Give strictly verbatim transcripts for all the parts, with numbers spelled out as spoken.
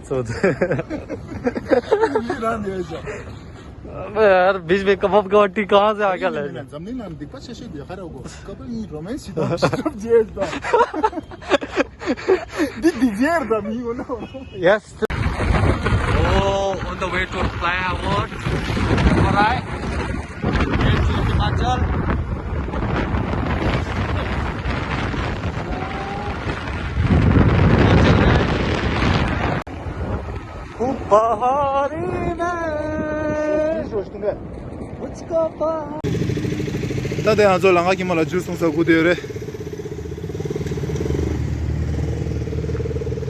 ཚོད། ཡིན་རང་ནས་ཡོད་ཤག །अबे यार, बीच में कबाब का हड्डी कहाँ से आ गया ले? འཛམ་གླིང་ནང་སྡིག་པ་ཆེ་ཤོས་དེ་ག་རེ་གོ །ཀ་པ་ཡིན་རོ་མན་སི་དང་ཤི་ཐབས་བྱས་དང་། འདི་སྡིག་ཅན་རེད་མི་ཡོང་ན། Yes. Oh, on the way to flyover. Alright. Way to Himachal. ད་དེ་ང་ཚོ་ལམ་ཁ་ཁྱིམ་ལ་ཇུས་འཐུང་ས་སྒུག་བསྡད་ཡོད་རེད།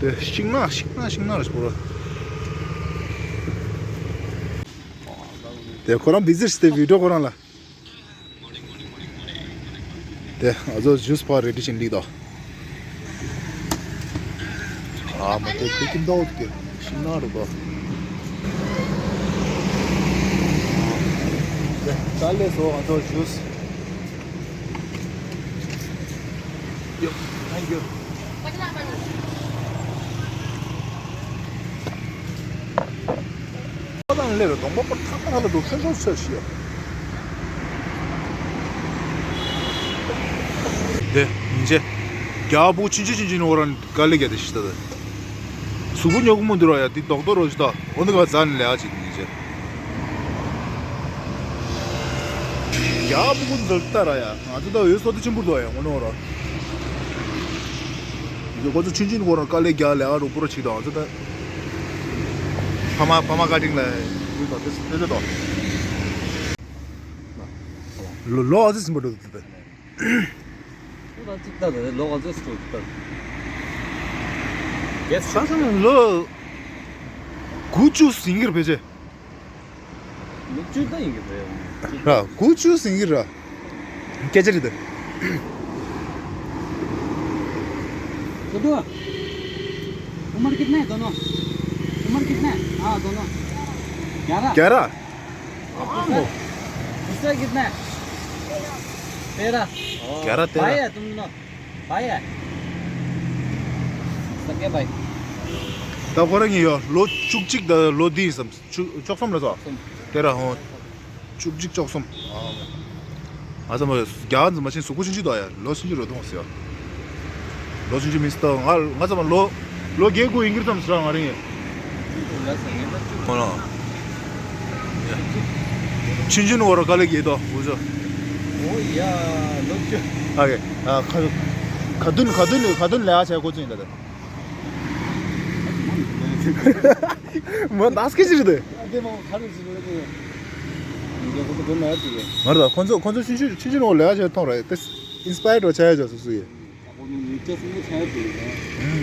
དེ་ཤིང་ནགས་ཤིང་ནགས་ཤིང་ནགས་རེད་པོ། དེ་ཁོ་རང་བི་ཟི་ཊི་སྟེ་བི་ཌི་ཡོ་ཁོ་རང་ལ། དེ་ང་ཚོ་ཇུས་ཕར་རེ་ཌི་བྱེད་ལིག་དོ། ཨ་མ་དེ་དེ་ཀིམ་དོ་དེ་ཤིང་ནགས་རེད་པ། དེ་ད་ལས་སོ་ང་ཚོ་ཇུས། ཡོ། Thank you. ཁོ་དང་ལས་རུ་གདོང་པ་པོ་ཐག་ཐག་ལ་འདུག་ཆོན་ཆོན་ཆོན་ཤིག་ཡོད། དེ་ཉིན་བྱེད། རྒྱ་བོ་ཆུན་ཆུན་ཆུན་ཆུན་འོ་རང་དཀའ་ལས་རྒྱག་དེ་ཤི་ད་དེ། གཟུགས་པོ་ཉོ་གི་མི་འདུག་ར་ཡ་དེ་རྡོག་རྡོག་རོ་ཅི་ད་འོ་ནི་ག་ཛ་ནི་ལས་ཨ་ཅིག་ཉིན་བྱེད། རྒྱ་བོ་ཀུན་ཟོལ་ལྟ་ར་ཡ་ང་ཚོ་ད་འོད་སོ་དེ་ཆེན་པོ་འདུག་ཡ་འོ་ནི་འོ་ར། ཁོ་ཚོ་ཆུན་ཆུན་ཁོ་རང་དཀའ་ལས་རྒྱག་ལས་ཨ་རུ་པོ་ར་ཆིག་དང་ཨ་ཚོ་ད། ཕ་མ་ཕ་མ་བཀའ་དྲིན་ལ་ཡུལ་དང་དེ་དེ་ཚོ་དང་། ལོ་ལོ་ཨ་ཚོ་སིམ་པ་འགྲོ་དུ་དེ། ཁོ་ད་ཅིག་ལྟ་དེ་ལོ་ཨ་ཚོ་སི་ཀྲོ་ཅིག་ལྟ། གེ་སི་ཁ་སང་ལོ་དགུ་བཅུ་ཟིན་གྱི་རེད་ཕལ་ཆེར། ལོ་བཅུ་ད་ཡིན་གྱི་རེད། ར་དགུ་བཅུ་ཟིན་གྱི་ར། སྐད་ཆ་རེད་དེ། छोटू, उम्र कितना है दोनों? उम्र कितना है? हाँ, दोनों। ग्यारह। ग्यारह? दूसरा, दूसरा कितना है? तेरह। ग्यारह, तेरह। भाई है तुम दोनों? भाई है? सगे भाई। ད་ཁོ་རང་གཉིས་ཡོད་ལོ་བཅུ་གཅིག་དང་ལོ་འདི་ཡིན་བསམ། བཅུ་བཅུ་གསུམ་ལ་སོ། དེ་ར་ཧོ། བཅུ་གཅིག་བཅུ་གསུམ། ཨ་ཙམ་མ་རྒྱ་འཛིན་མ་ཕྱིན་གཟུགས་པོ་ཕྱིན་ཅི་དོ་ཡ་ལོ་ཕྱིན་ཅི་རོ་གཏོང་སི་ཡ། ལོ་ཕྱིན་ཅི་མིན་སི་ཏོ་ང་ང་ཙམ་མ་ལོ་ལོ་བརྒྱད་དགུ་ཡིན་གྱི་རེད་བསམ་སི་ར་ང་རང་ཡིན། ཧོ་ལ། ཕྱིན་ཅི་ནོ་ར་དཀའ་ལས་བརྒྱད་དོ་འུ་ཚོ། ཨོ་ཡ་ལོ་ཕྱིན། ཨ་གེ་ཨ་ཁ་ཁ་དུན་ཁ་དུན་ཁ་དུན་ལས་ཨ་ཆ་ཀོ་ཙིན་ད་ད། མོ་ནས་ཀི་ཅི་རེད། ཨ་དེ་མོ་ཁ་རུ་ཟི་རེད་དེ། འདི་ཁོ་ཚོ་དགོན་ན་ཡ་ཅི་གེ། མ་རེད་ད་ཁོ་ཚོ་ཁོ་ཚོ་ཆུང་ཆུང་ཆུང་ཆུང་ནོ་ལས་ཡ་ཆེ་ཐོང་རེད་དེ་ཨིན་སི་པ་ཡར་བྱ་ཡ་ཆེ་སུ་སུ་ཡེ། ཨ་ཁོ་ནི་ནི་ཅི་སུ་ནི་ཆ་ཡ་ཅི་གེ།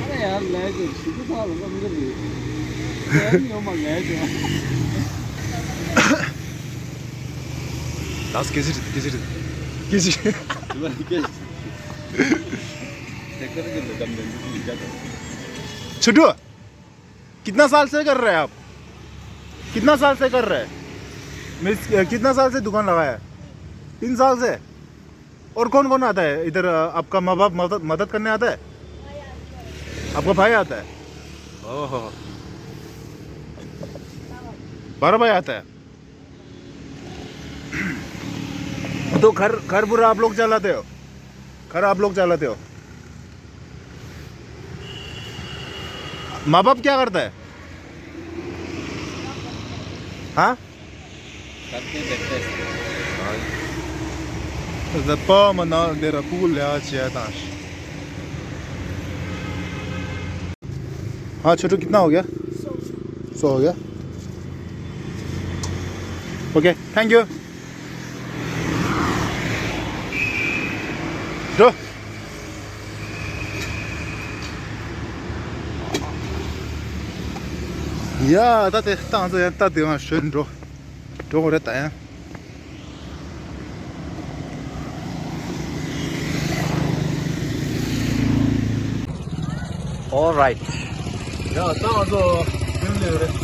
ཨ་ལ་ཡ་ལས་ཅི་ཞི་ཏུ་ཚ་ལ་ལ་མི་ག་རེད། ཡ་ཡོ་མ་ལས་ཅི། ལས་ཀི་ཅི་རེད་ཀི་ཅི་རེད་ཀི་ཅི། ལས་ཀི་ཅི། छोटू, कितना साल से कर रहे हैं आप? कितना साल से कर रहे हैं? मीन्स, अ, कितना साल से दुकान लगाया है? तीन साल से? और कौन कौन आता है इधर, अ, आपका माँ बाप मदद, मदद करने आता है? आपका भाई आता है? ओहो। बारह भाई आता है? तो घर, घर पूरा आप लोग चलाते हो? घर आप लोग चलाते हो? माँ बाप क्या करता है? हाँ? करते देखते हैं। ད་པ་མ་ན་འདི་ར་ཕུ་གུ་ལས་བྱེད་དང་། हाँ छोटू, कितना हो गया? सौ हो गया। Okay, thank you. འགྲོ། ཡ་ད་དེ་ཏང་ཙེ་ཡ་ད་དེ་ཡང་ཞོན་འགྲོ། འགྲོ་དགོས་རེད་ད་ཡང་། All right. ཡ་ད་ང་ཚོ་དེ་ལ་ཡོད་རེད།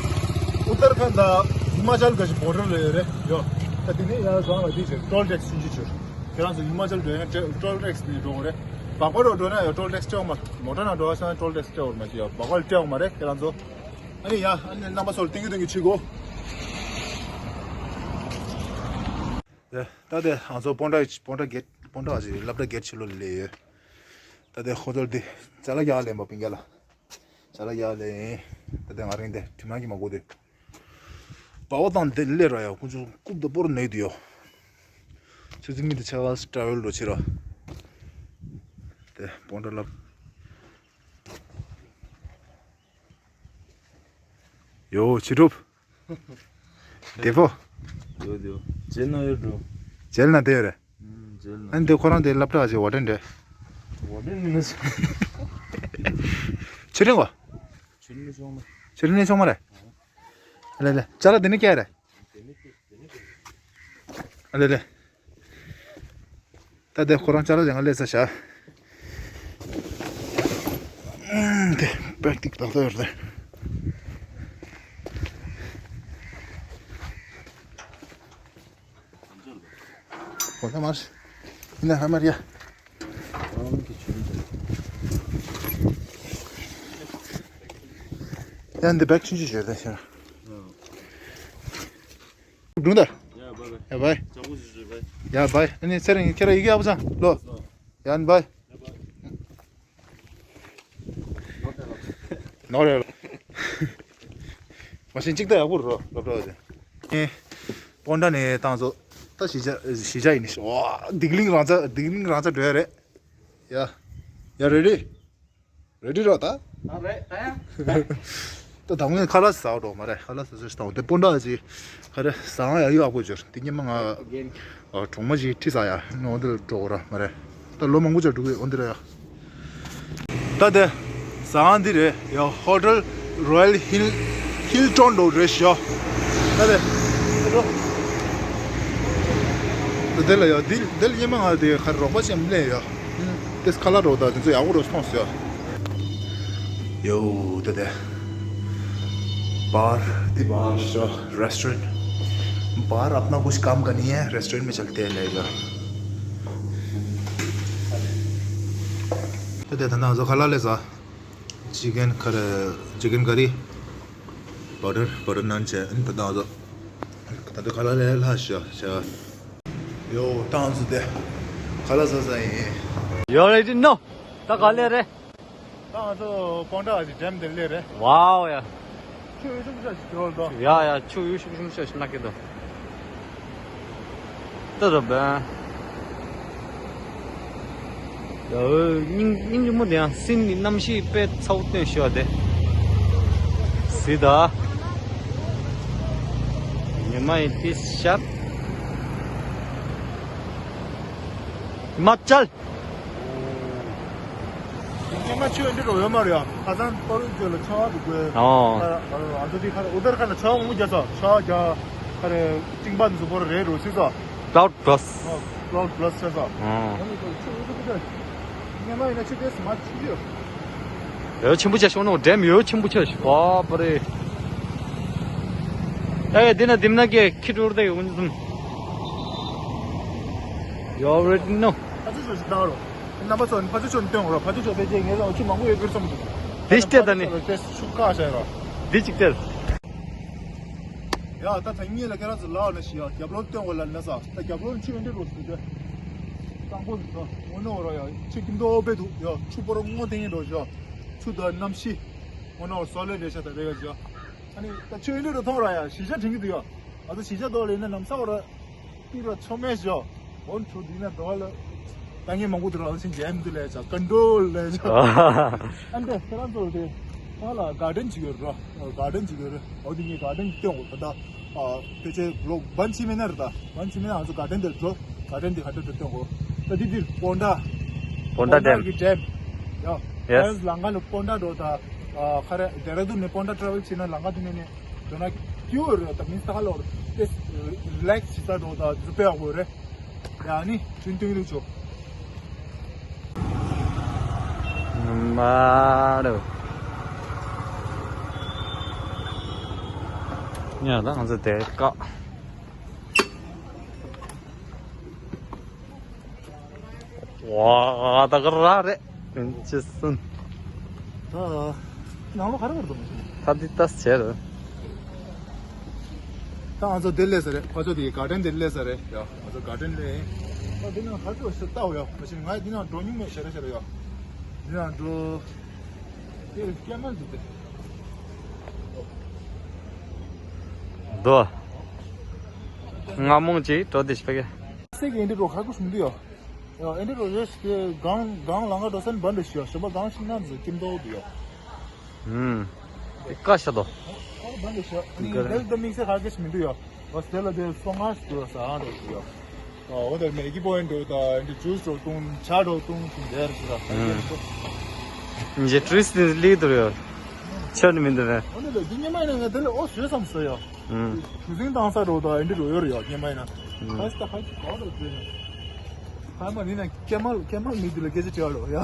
ཨུ་ཏར་ཁན་ད་ཧི་མ་ཅལ་ག་ཞིག་བོ་ཌར་ལ་ཡོད་རེད་ཡོ། ད་དེ་ནས་ཡར་བྱང་ལ་དེ་བྱས་ཊོལ་ཊེག་སི་ཆུང་ཆུང་བྱོས། ཁྱེད་རང་ཚོ་ཧི་མ་ཅལ་འགྲོ་ཡང་ཊོལ་ཊེག་སི་ནས་འགྲོ་དགོས་རེད། བག་པ་རུ་འགྲོ་ན་ཡང་ཊོལ་ཊེག་སི་སྤྲད་འོང་མ། མོ་ཊ་ནང་འགྲོ་བ་སང་ཊོལ་ཊེག་སི་སྤྲད་འོང་མ་ཞིག་ཡོ། བག་པ་ལ་སྤྲད་འོང་མ་རེད་ཁྱེད་རང་ཚོ། ཨ་ནི་ཡ། ཨ་ནི་རྣམ་པ་ཚོར་ཏིང་ཏིང་གི་ཆི་གོ། ད་དེ་ང་ཚོ་སྤོན་ཊ་སྤོན་ཊ་གེ་སྤོན་ཊ་ཨ་ཅེ་སློབ་གྲྭ་གེ་ཕྱི་ལོགས་ལ་སླེབས་ཡོད། ད་དེ་ཧོ་ཊེལ་དེ་ཅ་ལག་རྒྱག་ལེན་པ་པིང་ག་ལ། ཅ་ལག་རྒྱག་ལེན། ད་དེ་ང་རང་དེ་དྲི་མ་གི་མ་གོ་དེ། པ་བ་དང་དེ་ལས་ར་ཡ་ཀུན་སྤྱོད་རྐུབ་ད་སྤོར་ནས་དུ་ཡོ། ཆུ་ཚོད་གཉིས་དང་ཕྱེད་ཀ་ཊ་རེ་ཝལ་འགྲོ་ཕྱིར་ར། དེ་སྤོན་ཊ་ལབ། ཡོ་ཕྱི་སྒྲུབ། དེ་པོ། ཡོ་དེ་ཡོ། ཇེལ་ན་ཡོད་འགྲོ། ཇེལ་ན་དེ་ཡོད་རེད། ཇེལ་ན། ཨ་ནི་དེ་ཁོ་རང་དེ་སློབ་གྲྭ་ཞིག་ཝར་ཌེན་རེད། ཝར་ཌེན་ནི་ཆུ་རིང་བ། ཆུ་རིང་ནི་ཆུང་མ། ཆུ་རིང་ནི་ཆུང་མ་རེད། ལེ་ལེ་ཅ་ལག་དེ་ནི་སྐྱེལ་རེད། ཨ་ལེ་ལེ། ད་དེ་ཁོ་རང་ཅ་ལག་ལེན་ག་སླེབས་ས་བཞག་དེ་པེག་ཏིག་ཏག་ཏག་ཡོད་རེད། གོ་ཐ་མར་ཡིན་ན་ཧ་མར་ཡ། ཡ་འདི་བེག་ཆུང་ཆུང་བྱས་ད་ཤར། སྒྲུང་ད། ཡ་བའི་བའི། ཡ་བའི། ཡ་བའི། ཨ་ནི་ཚེ་རིང་ཁྱེད་རང་ཡི་གེ་ཨ་བ་ཚང་ལོ། ཡ་ནི་བའི། ནོར་རེད། མ་གཞི་གཅིག་ད་ཡག་པོ་རོ་སློབ་གྲྭ་བ་དེ། ཨེ། སྤོན་ཊ་ནས་བཏང་ཚོ། ད་གཞིས་ཆགས་གཞིས་ཆགས་ཡིན་ནི་ཤོ། ཨ་སྡིག་གླིང་རང་ཚ་སྡིག་གླིང་རང་ཚ་འགྲོ་ཡ་རེད། ཡ། ཡ་རེ་ཌི། རེ་ཌི་རོ་ད། ཨ་རེད་ད་ཡ། ད་དང་པོ་ཁ་ལག་ཟ་འགྲོ་མ་རེད། ཁ་ལག་ཟ་ཟ་ཞིག་དང་དེ་སྤོན་ཊ་ཅིག་ཁ་རེ་ཟ་ཡ་ཡོད་ཨ་ཁོ་ཅོར་དེ་ཉི་མ་ང་གྲོང་མ་ཅིག་ཁྲིད་ཟ་ཡ་ནི་འོ་འདིར་འགྲོ་གོ་ར་མ་རེད། ད་ལོ་མང་པོ་ཅིག་འགྲོ་གི་འོ་འདིར་ཡ། ད་དེ་ཟ་ཡ་འདི་རེད་ཡ། ཧོ་ཊེལ་རོ་ཡལ་ཧིལ་ཧིལ་ཊོན་འགྲོ་རེད་ཤག་ད་དེ་ད་དེ་ལ་ཡ་འདི་འདི་ལ་ཉི་མ་ང་དེ་ཁ་རོགས་པ་ཅན་ལས་ཡ། ཏེས་ཁ་ལག་འགྲོ་ད་དེ་ཚོ་ཡག་པོ་འགྲོ་སོང་ཟེར། यो तो दे बाहर दीवार रेस्टोरेंट बाहर अपना कुछ काम का नहीं है रेस्टोरेंट में चलते हैं लेगा। तो दे धंधा जो खा ला ले सा चिकन कर चिकन करी बटर बटर नान चे इन तो दाजो तो खा ला ले ला शा शा यो तांस दे खा ला सा सा ये You already know. ད་ག་ལེ་རེད། ད་ང་ཚོ་སྤོན་ཊ་ཨ་ཅེ་ཌེམ་དེ་སླེབས་རེད། ཝའོ་ཡ། ཆུ་ཡོད་ཤུགས་ཤ་ཞིག་འགྲོ་དོ། ཡ་ཡ་ཆུ་ཡོད་ཤུགས་ཤུགས་ཤ་ཞིག་ན་ཀི་དོ། ཏི་རུ་བན། ཡ་སྙིང་སྙིང་རྗེ་མོ་དེ་ཡང་སྲིན་ནི་གནམ་གཤིས་དཔེ་ཚ་བོ་སྟོན་ཤོག་དེ། སི་ད། ཉི་མ་ཡི་ཏི་ཤབ། མ་ཅལ། ཉི་མ་ཆུ་འདི་རུ་ཡོད་མ་རེད་ཡ། ཁ་སང་པ་རུ་ཅོ་ལ་ཆ་བ་འདུག་གོ་ཨོ། ཨ་ཚོ་དེ་ཁ་ར་ཨུ་དར་ཁ་ན་ཆ་བ་མང་པོ་རྒྱག་ས་ཆ་བ་རྒྱག་ཁ་རེ་ཅིང་པ་འཛུ་པོ་རེད་རུ་སི་ས། Cloud Plus. Cloud Plus ཆ་ས། ཨོ། ཨ་ནི་ཆུ་འདི་རུ་ཉི་མ་ཡིན་ན་ཆུ་དེ་སི་མ་ཆུ་ཡོད། ཡོད་ཆེན་པོ་ཆ་ཤོག་ནོ་ཌེམ་ཡོད་ཆེན་པོ་ཆ་ཤོག་པ་པ་རེད། ཨེ་དེ་ན་དེ་ན་ཀེ་ཁི་ཏུར་དེ་ཡོང་ཙམ། You already know. ཕ་ཚོ་ཆོས་ཤིག་བཏང་རོགས། རྣམ་པ་ཚོ་ནི་ཕ་ཚོ་ཆོས་ནི་སྟོན་རོགས། ཕ་ཚོ་ཆོས་ཕལ་ཆེར་ངས་ལ་ཆུ་མང་པོ་ཡོད་ཁུལ་བསམ་འདུག་དེ་ཅིག་སྟེར་ད་ནི། ཕ་ཚོ་ཆོས་ཆུ་ཁ་བྱས་རོགས། དེ་ཅིག་སྟེར། ཡ་ད་ད་ངས་ལ་ཁྱེད་རང་ཚོ་ལག་ན་ཞིག་ཡ་རྒྱབ་ལོག་སྟོན་གོ་ལ་ན་ས་ད་རྒྱབ་ལོག་ཆུ་ཡོད་འདྲེ་རོགས་ཟེར་དུས། གཙང་པོ་ཟིག་ད་ངོ་ནོར་རོགས་ཡ་ཆུ་ཁྱིམ་དོ་དཔེ་འདུག་ཡ་ཆུ་པོ་རོ་སྔོ་ཐེངས་ཡིན་རོགས་ཞོ། ཆུ་ད་གནམ་གཤིས་ངོ་ནོར་སོ་ལེ་རེ་ཤ་ད་རེ་ག་ཞོ། ཨ་ནི་ད་ཆུ་ཡོད་འདྲེ་རོགས་མཐོང་རོགས་ཡ་གཞིས་ཆགས་དྲན་གི་འདུག་ཡ། ང་ཚོ་གཞིས་ཆགས་དོག་ལས་ན་ལམ་ས་འོ་ར། ཏི་ར་ཆོ་མེ་ཞོ། འོན་ཆོ་དི་ན་དོ་ལ། ད་ངས་མང་པོ་དུ་ར་ཨང་ཆིན་རྒྱལ་མི་དུ་ལས་ཆ་ཀན་ཌོལ་ལས་ཆ། ཨན་ཏེ་ཁྱེད་རང་ཚོ་དེ། ད་ལ་གར་ཌེན་ཅིག་ཡོད་ར། གར་ཌེན་ཅིག་ཡོད་ར། འོ་དེ་ངས་གར་ཌེན་སྟོན་གོ་ད་ད། ཕལ་ཆེར་ལོ་བན་ཆི་མེ་ན་ར་ད། བན་ཆི་མེ་ན་ང་ཚོ་གར་ཌེན་དེར་འགྲོ། གར་ཌེན་དེ་ག་འདྲ་འགྲོ་སྟོན་གོ་ད་དེ་དེར་སྤོན་ཊ། སྤོན་ཊ་ཌེམ། གི་ཌེམ། ཡ། ཡེས། ལང་ཀ་ལ་སྤོན་ཊ་འགྲོ་ད། ཁ་ར་ཌེ་ར་ཌུན་ནས་སྤོན་ཊ་ཊ་ར་ཝལ་བྱས་ན་ལང་ཀ་དེ་ནས་ནས། དོན་ན་ཀིའུ་རེད་ད་མིན་ས་ཧ་ལོ་རེད། རི་ལེགས་བྱེད་ས་འགྲོ་ད་ཟུ་པེ་ཨ་གོ་རེད། ཡ་ནི་ཐུན་ཐུན་རུ་ཆོ། མ་རུ། ཡ་ད་ང་ཚོ་དེ་ཀ། ཝ་ད་ག་ར་རེད། ཅི་སུན། ད་ནང་ལོགས་ག་རེ་ག་རེ་འདུག་ད་འདི་ལྟ་བྱས་རེད། ད་ང་ཚོ་འདིར་སླེབས་ས་རེད། ཕ་ཚོ་དེའི་གར་ཌེན་འདིར་སླེབས་ས་རེད་ཡ། ང་ཚོ་གར་ཌེན་སླེབས་ཡིན། ད་འདི་ནང་ག་ཚོད་ཞིག་ལྟ་འོ་ཡ། མ་གཞི་ང་འདི་ནང་འགྲོ་མྱོང་མེད་ཤ་རེ་ཤ་རེ་ཡ། འདི་ནང་འགྲོ། དེ་སྐྱེ་མ་འདུག་སྟེ། དོ། ང་མོང་ཅིག་འགྲོ་དེ་ཤི་ཕ་གི། སེ་གི་ཨེ་འདྲི་འགྲོ་ཁ་ཁུ་ཞུང་འདི་ཡོ། ཡོ་ཨེ་འདྲི་འགྲོ་རེ་ཤི་གང་གང་ལང་ཀ་འགྲོ་སན་བན་འདྲ་ཤི་ཡོ། ཞོ་པ་གང་ཤི་ན་འཛི་ཀིམ་དོ་འདི་ཡོ། ཨུམ། དེ་ཀ་ཤ་དོ། ཨོ་བན་འདྲ་ཤི་ཡོ། ནི་གལ་དུ་དམིགས་སེ་ཁ་ཁེ་ཤི་མི་འདུག་ཡོ། ཨོ་སྟེ་ལ་དེ་སོང་ང་ཤི་འགྲོ་ས་ཨ་འགྲོ་ཤི་ཡོ། ཨོ་དེ་མེ་གི་པོ་ཨེ་འགྲོ་ད་ཨེ་འདྲི་ཇུས་འགྲོ་བཏུང་ཇ་འགྲོ་བཏུང་ཤི་འདེར་ཤི་ར། ཨུམ། ཇེ་ཊུ་རི་སི་ཊི་ལི་དུ་ཡོ། ཆོ་ནི་མི་འདུག་ནས། ཨོ་ནི་ལ་འདི་ཉི་མ་ཡིན་ན་ང་དེ་ལ་ཨོ་ཞོ་བསམ་སོ་ཡོ། ཨུམ། གྲུ་གཟིངས་བཏང་ས་འགྲོ་དང་ཨེ་འདྲི་འགྲོ་ཡོད་རེད་ཡ་སྔོན་མ་ཡིན་ན། ཨུམ། ཁ་སི་ད་ཁ་ཅིག་གོ་རེད་ཟེར་ན། ཁ་མ་ནི་ན་ཀེ་མལ་ཀེ་མལ་མི་འདི་ལ་སྐད་ཆ་དྲི་བ་རོ་ཡ།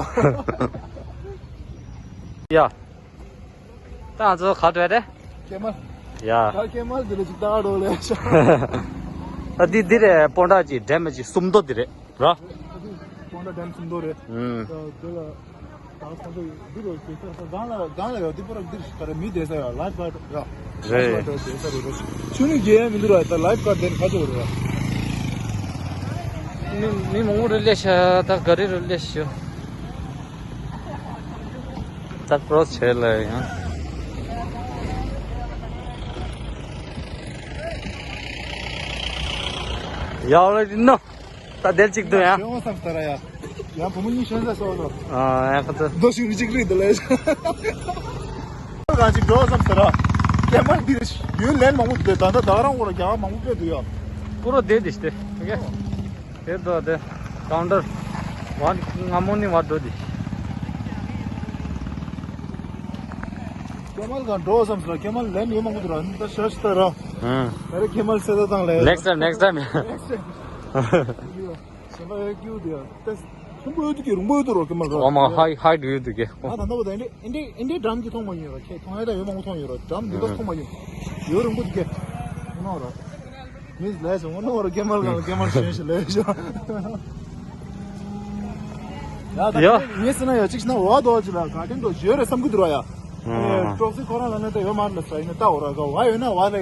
ཡ། ད་ང་ཚོ་ག་འགྲོ་ཡ་རེད། ཀེ་མལ། ཡ། ད་ཀེ་མལ་འདི་ལ་ཅིག་ལྟ་འགྲོ་ལེ་ཤ། ད་འདི་འདི་རེད། སྤོན་ཊ་གི་ཌེམ་གི་སུམ་མདོ་འདི་རེད། ར། ཀོང་ཏ་ཌེམ་སུམ་མདོ་རེད། ཨུམ། ད་དེ་ལ་ད་ཁོང་ཚོ་འདི་རུ་དེ་ཚོ་སྒང་ལ་སྒང་ལ་ཡོད་འདི་པོ་ར་འདིར་ག་རེ་མི་བསྡད་ས་ཡོད། ལའིཕ་གཱཌ་ཡོད། རེད། ལའིཕ་གཱཌ་བསྡད་ས་རེད། ཆུ་ནི་རྒྱལ་ཡ་མི་འདུག་ར། ད་ལའིཕ་གཱཌ་དེ་ནི་ཁ་ཆེ་བོ་རེད། མི་མི་མང་པོ་རུ་སླེབས་ཤག་ད་ག་རེ་རུ་སླེབས་ཤག་ད་ཀྲོ་སི་བྱས་ལ་ཡང་། You already know. ད་དེར་གཅིག་ཏུ་ཡང་། ཡོང་བསམ་སྟེ་ར་ཡ། ཡང་བུ་མོ་གཉིས་ཤན་ས་སོགས་དང་། ཨ་ཡང་ཁ་ཚ། རྡོ་ཤིང་རི་གཅིག་རིག་འདི་ལས། གང་ཅིག་འགྲོ་བསམ་སྟེ་ར། ཀེ་མལ་འདི་རེད། ཡུན་ལན་མང་པོ་འདི་ད་ལྟ་ད་རང་འོ་ར་རྒྱ་གར་མང་པོ་ཕེབས་འདུག་ཡ། ཀུ་རོ་དེ་དེ་ཤི་དེ། ཨོ་ཁེ། དེ་དོ་དེ། ཀའུན་ཊར། ཝན་ང་མོ་ནི་ཝ་འགྲོ་དེ། ཀེ་མལ་གང་འགྲོ་བསམ་སྟེ་ར། ཀེ་མལ་ལན་ཡོད་མང་པོ་འདུག་ར། ད་ཤ་ཤི་ད་ར། ཨ། ད་རེ་ཀེ་མལ་སེ་ད་དང་ལས། Next time, next time. Next time. ཞེན་པ་ཡོད་ཀྱི་འདུག་ཡ། ཏེ། ཆེན་པོ་ཡོད་དུ་གི་རུང་པོ་ཡོད་དུ་རོ་ཀེ་མལ་རོ། ཨོ་མ་ཧའི་ཧའི་ཡོད་དུ་གི། ང་ད་ནོ་བ་ད་ཨིན་ཌི་ཨིན་ཌི་ཨིན་ཌི་ཌམ་གི་མཐོང་མ་ཡོད་རོ། ཁྱེད་མཐོང་ཡ་ད་ཡོད་མང་པོ་མཐོང་ཡོད་རོ། ཌམ་འདི་ད་མཐོང་མ་ཡོད། ཡོད་རུང་པོ་དུ་གི། ནོ་རོ། མིས་ལས་སོང་ནོ་རོ་ཀེ་མལ་གང་ཀེ་མལ་ཞེན་ཞེ་ལས་ཤོ། ཡ་ད་ཡ། ངས་ཟེར་ན་ཡ་གཅིག་ན་བ་དོ་ཅི་ལ་ག་དེ་འགྲོ་ཡོད་རེད་བསམ་གི་འདུག་རོ་ཡ། ཨ། ཀྲོག་སི་ཁོ་རང་ལ་ནི་ད་ཡོད་མ་རེད་ལ་ས་ཡིན་ན་ད་འོ་ར་ག་བ་ཡོད་ན་བ་ལས་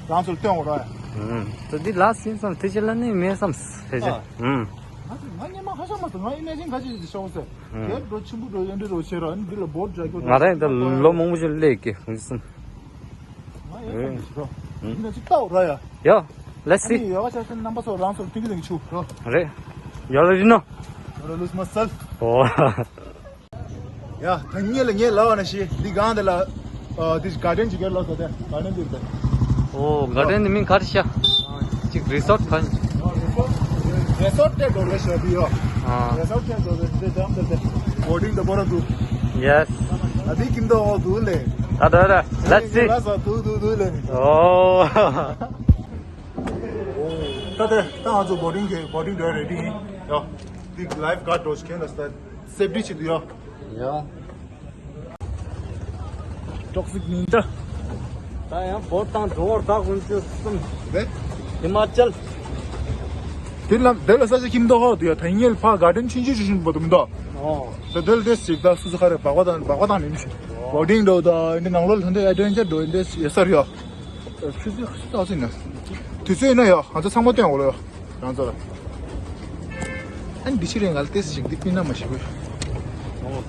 རང་ཚོར་སྟོན་འོ་ར་ཡ། ཨ། ད་འདི་ལ་སེམས་སམ་དེ་ཅི་ལ་ནི་མེད་སམ་དེ་ཅི། ཨ། ཨ། ང་ཚོ་ང་སྙན་མ་ཧ་ཤ་མ་ཐུབ། ང་ཨི་མེ་ཇིན་ག་ཅི་ཅི་ཤོག་ཟེར། ཨ། དེར་འགྲོ་ཆེན་པོ་འགྲོ་ཡོན་འདྲི་རོ་ཆེ་ར་ཨ་ནི་འདི་ལ་བོར་འདྲ་ཁྱོད་ང་རང་ད་ལོ་མང་པོ་ཞིག་སླེབས་ཀྱི་ཧུང་སུམ། ང་ཡོད་སམ་ཞིག་རོ། ཨ། འདི་ན་ཅིག་ལྟ་འོ་ར་ཡ། ཡ། Let's see. ཨ་ནི་ཡོ་ག་ཆ་སེ་རྣམ་པ་ཚོ་རང་ཚོར་ཐུག་གི་དང་གི་ཆུ་རོ། རེད། You already know. Gotta lose myself. ཨོ། ཡ། ད་ངེད་ལ་ངས་ལབ་པ་ན་ཤི་འདི་གང་དེ་ལ། ཨ། འདི་གར་ཌེན་ཅིག་གེར་ལོག་ས་དེ་གར་ཌེན་འདིར་དེ། ཨོ། གར་ཌེན་འདི་མིང་ག་རེ་ཤ། ཅིག་རི་སོར་ཊི་ཁ། རི་སོར་ཊི་དེ་འགྲོ་ལེ་ཤ་འདི་ཡོ། ཨ། རི་སོར་ཊི་དེ་འགྲོ་ལེ་འདི་ཌམ་དེ་དེ། བོ་ཊིང་དེ་པོ་ར་འདུག། Yes. ཨ་འདི་ཀིམ་དོ་འོ་འདུག་ལེ། ད་ད་ད། Let's see. ལ་ས་འདུག་འདུག་འདུག་ལེ། ཨོ། ད་དེ་ད་ང་ཚོ་བོ་ཊིང་གི་བོ་ཊིང་འགྲོ་རེ་ཌི་ཡིན་ཡོ། འདི་ལའིཕ་གཱཌ་འགྲོ་ཤི་ཁན་ལ་ས་སེབ་ཊི་བྱེད་དུ་ཡོ། ཡ། ཊོག་སིག་ཉིན་ཏྲ། ད་ཡང་བོད་དང་འགྲོ་བར་ད་ཀུན་སྤྱོད་གསུམ། རེད། ཧི་མ་ཅལ། དེ་ལ་དེ་ལ་ས་ཆ་ཁྱིམ་ཐོག་ཧོ་དུ་ཡ་ཐ་སྙད་ཕ་ག་དན་ཆིན་ཅི་ཞུ་ཞུན་པོ་དུ་མི་འདུག་ཨོ། ད་དེ་ལ་དེ་ཞིག་ད་སུ་སུ་ཁ་རེ་བག་བ་དང་བག་བ་དང་མིན་ཞིག་བོ་ཊིང་འགྲོ་ད་འདི་ནང་ལོ་ལྷན་དེ་ཨེ་ཌི་ཝེན་ཅར་འགྲོ་འདི་ཡ་སར་ཡ། ཆུ་ཚོད་ཆུ་ཚོད་ཨ་ཚོད་ན། དུས་ཚོད་ཡིན་ན་ཡ་ང་ཚོ་ཚང་མ་སྟོན་འོ་ལོ་ཡ། རང་ཚོ་ལ། ཨ་ནི་འདི་ཕྱི་རེ་ང་ལ་ཏེས་ཞིག་འདི་སྤིན་ན་མ་ཤི་བས། ཨོ།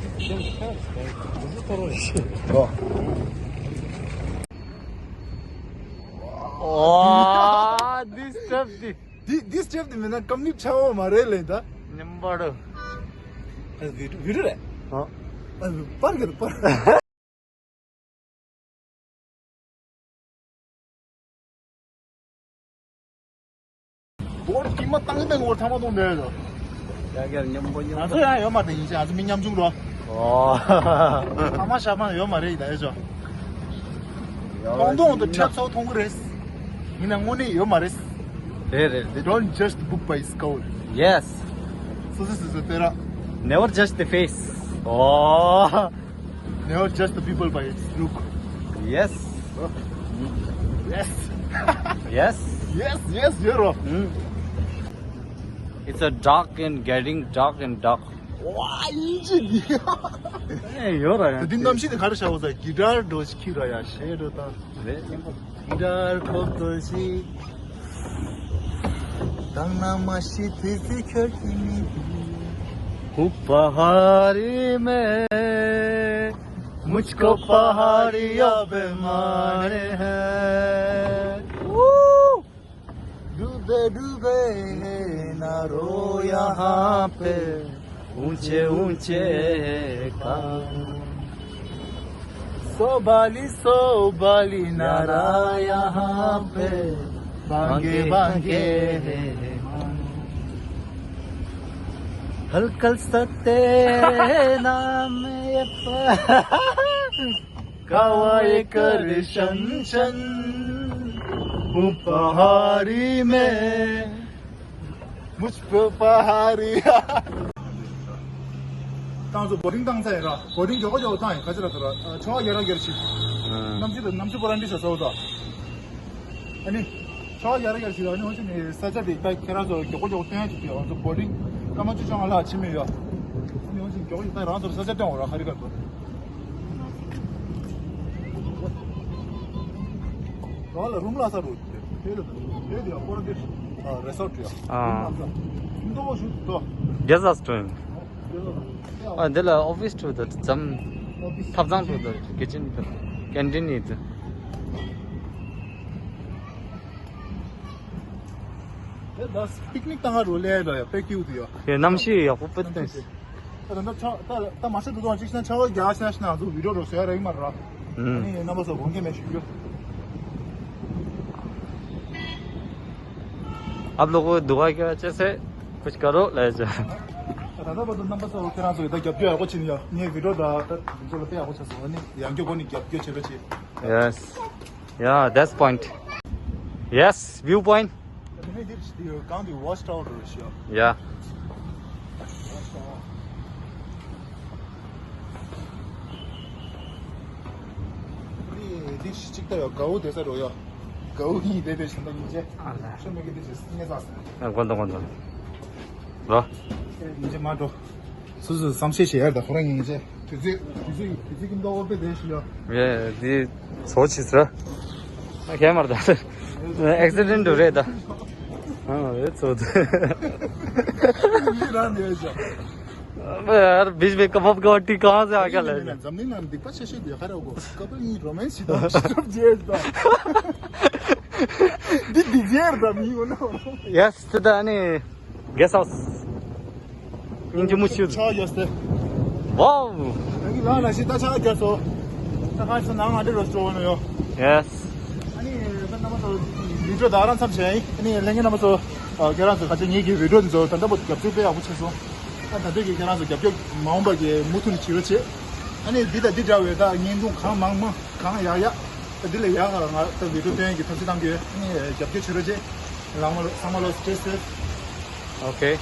ཨོ། ཨོ། འདི་སྟབས་འདི། འདི་འདི་སྟབས་འདི་མིན་ན་ཀམ་ནི་ཆ་བོ་མ་རེད་ལེ་ད། ཉམས་པ་རུ། ཨ་བི་བི་རུ་རེད། ཨ། ཨ་པར་གི་རུ་པར། བོར་ཀི་མ་བཏང་སྟེ་ངོར་ཐ་མ་གཏོང་འདོད་ཡོད། ཡ་གར་མཉམ་པོ་མཉམ་ང་ཚོ་ཡང་ཡོད་མ་རེད་ཡིན་ཅེ་ང་ཚོ་མི་ཉམ་ཆུང་རོ། ཨོ། ཐ་མ་ཤ་མ་ཡོད་མ་རེད་ཡིན་ད་ཡོད་ཅོ། ཡ་གཏོང་གཏོང་དུ་ཁྲབ་ཚོགས་མཐོང་གི་རེད། ཡིན་ན་དངོས་གནས་ཡོད་མ་རེད། རེད་རེད། They don't judge the book by its cover. Yes. སོ་སོ་སོ་སོ་དེ་ར། Never judge the face. ཨོ། Never judge the people by its look. Yes. Yes. Yes. Yes, yes, you're wrong. Mm. It's a dark and getting dark and dark. ཝ་ཡིན་གཅིག་འདི། ཨེ་ཡོད་ར་ཡང་། དེ་འདི་གནམ་གཤིས་དེ་ག་རེ་ཤར་བ་ཟེར། གི་ཏར་འགྲོ་ཞིག་ཁྱེར་ར་ཡ་ཞེ་འགྲོ་ད། རེད་ཡིན་པ། གི་ཏར་ཁོག་ཏོ་ཞིག་དང་ན་མ་ཤི་དུས་ཚོད་ཁྱོད་ཀྱི་མི། ཧུ་པ་ཧ་རི་མེ། མུཆ་ཀོ་པ་ཧ་རི་ཡ་བེ་མ་རེ་ཧེ། ཨུ། डूबे डूबे है ना रो यहाँ पे, ऊंचे ऊंचे है कान। सोबाली सोबाली नारा यहाँ पे, बांगे बांगे है मन। हलकल सत्ते नाम ये प- कावाए कर शन शन, हूँ पहाड़ी में, मुझ पे पहाड़ी। ཏང་ཚོ་བོ་ཊིང་བཏང་ཚར་ཡིན་ར། བོ་ཊིང་མགྱོགས་པོ་མགྱོགས་པོ་བཏང་ཡིན། ག་ཚོད་ལ་ཐོ་ར། ཨ། ཆར་པ་རྒྱག་ར་རྒྱག་ར་ཞིག་ཨ། གནམ་གཤིས་དང་གནམ་གཤིས་པོ་རང་འདྲི་བྱ་ས་འོ་ད། ཨ་ནི། ཆར་པ་རྒྱག་ར་རྒྱག་ར་ཞིག་ཨ་ནི་འོ་ཅི་ནི་ས་ཆ་དེ་ད་ཁྱེད་རང་ཚོ་མགྱོགས་པོ་མགྱོགས་པོ་བཏོན་ཡ་ཅིག་དེ་ང་ཚོ་བོ་ཊིང་སྐར་མ་བཅུ་བཅོ་ལྔ་ལྷག་ཕྱིན་མེད་ཡ། ཨ་ནི་འོ་ཅི་མགྱོགས་པོ་ཞིག་ད་རང་ཚོར་ས་ཆ་སྟོན་འོ་ར་ཧ་རི་ཀ་ཏོ། རང་ལ་རུམ་ལ་ས་རུ་དེ་དེ་དེ་དེ་ཡ་ཀོ་ར་དེ་ཨ་རེ་སོར་ཊ་ཡ། ཨ། རུམ་ལ་ས་མདོ་བོ་ཞིག་ཏོ། རྒྱ་ཟ་སྟོན། ཨ། འདི་ལ་ཨོ་ཕིས་ཊུར་དང་འཛམ། ཐབ་ཚང་ཊུར་དང་ཀི་ཅན་དང་ཀེན་ཊིན་ཡོད། ད་པིག་ནིག་བཏང་ག་རུ་ལས་ལ་ཡ་དཔེ་སྐྱིད་འདུག་ཡ། དེ་གནམ་གཤིས་ཡག་པོ་དཔེ་བསྟན། ད་ད་ད་ད་མ་ཤི་འདུག་དང་གཅིག་ཤ་ཆར་པ་རྒྱག་ཤ་ཤ་ང་ཚོ་བི་ཌིའོ་རོ་བཟོ་ཡ་ར་ཡིན་མ་ར། ཨ་ནི་རྣམ་པ་ཚོ་དགོངས་འགལ་མེད་ཞུ་རྒྱུ། आप लोगों को दुआ किया, अच्छे से कुछ करो, ले जा। ད་ལྟ་བར་དུ་རྣམ་པ་ཚོ་ཁྱེད་རང་ཚོ་ད་རྒྱབ་སྐྱོར་ཡག་པོ་བྱེད་ནི་ཡ། ངའི་བི་ཌིའོ་ད་ད་འཛོ་ལ་དཔེ་ཡག་པོ་ཆགས་སོང་། ཨ་ནི་ཡང་སྐྱོར་སྒོ་ནས་རྒྱབ་སྐྱོར་བྱེད་རོགས་བྱེད། Yes. Yeah, that's point. Yes, viewpoint. ཨ་ནི་འདིར་གང་དུ་ཝོཆ་ཊ་ཝར་རེད་ཤག Yeah. འདི་འདི་གཅིག་ལྟ་ཡོད། དགའ་བོ་དེ་ས་རོ་ཡོད། དགའ་བོ་གཉིས་དེ་དེ་བཞིན་དུ་ཡིན་ཅེ། ཨ་ལ། ཤོ་མེ་གི་དེ་ཞིག་སྙེ་ས་སེ། ཨ། དགོན་དང་དགོན་དང་། རོ། ཡིན་ཅེ་མ་འགྲོ། སུ་སུ་བསམ་ཤེས་བྱེད་ཡ་ད་ཁོ་རང་ཡིན་ཅེ། དུས་ཚོད་དུས་ཚོད་དུས་ཚོད་ཀྱི་མདོག་དཔེ་དེ་ཞིག་ཡོད། ཡེ་འདི་ཚོ་ཆི་ཟེར། ཨ་ཁྱད་མར་ད། ཨེག་སི་ཌེན་ཊི་རེད་ད། ཨ་རེད་ཚོ་དེ། མི་རང་ནས་ཤག अबे यार, बीच में कबाब का हड्डी कहाँ से आ गया ले? འཛམ་གླིང་ནང་སྡིག་པ་ཆེ་ཤོས་དེ་ག་རེ་གོ། ཀ་པལ་གཉིས་རོ་མན་སི་དང་ཤི་ཐབས་བྱས་དང་། འདི་སྡིག་ཅན་རེད་ད་མི་ཡོང་ན། Yes, to the any guest house. སྙིང་རྗེ་མོ་ཞུ། ཆ་ཡོད་སྟེ། Wow. ཡང་གི་ལ་ལ་ཞིག་ད་ཆ་རྒྱ་སོ། ད་ག་ས་ནང་ང་འདྲེ་རོ་སྤྲོ་བ་ནོ་ཡོ། Yes. ཨ་ནི་ད་རྣམ་པ་ཚོ་བི་ཌིའོ་ད་རང་མཚམས་བྱས་ཡིན། ཨ་ནི་ལྷན་རྒྱས་རྣམ་པ་ཚོ་ཁྱེད་རང་ཚོ་ག་ཚོད་ངེད་ཀྱི་བི་ཌིའོ་འདི་ཚོ་ད་ལྟ་བར་དུ་རྒྱབ་སྐྱོར་དཔེ་ཡག་པོ་བྱས་སོང་། ཨ་ད་ལྟ་གི་ཁྱེད་རང་ཚོ་རྒྱབ་སྐྱོར་མ་འོངས་པ་གི་མུ་མཐུད་ནས་བྱེད་རོགས་བྱེད། ཨ་ནི་འདི་དང་འདི་འདྲ་བའི་ད་བརྙན་ཐུང་གང་མང་མང་གང་ཡག་ཡག་ད་འདི་ལས་ཡག་ག་ང་ད་བི་ཌིའོ་སྟོན་གྱི་ཐབས་ཤེས་གཏང་གི་ཡོད། ཨ་ནི་རྒྱབ་སྐྱོར་བྱེད་རོགས་བྱེད། ལགས་མ་ལོ་ཚང་མ་ལོ་stay safe. Okay.